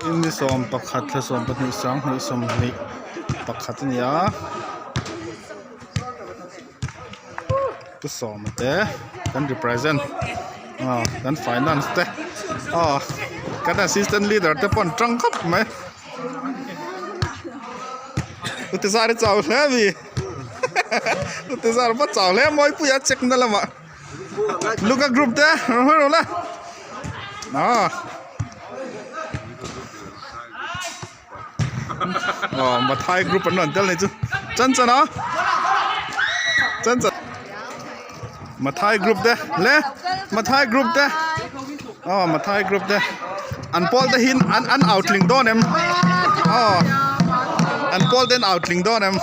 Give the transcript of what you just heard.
Ni 11 thla 12 sang hnih 21 a ni a pu sawma te kan represent aw kan finance te aw kan assistant leader te pawh an tang khawp mai u ti zar i chau hle a mi u ti zar va chau hle a mawipuia check na lamah. Luka group te rawn hawi rawh le ah aw Mathai group an rawn tel nei chu chan chan a chan chan Mathai group te le Mathai group te aw Mathai group te an pawl te hi an an outling dawn em aw an pawl te an outling dawn em.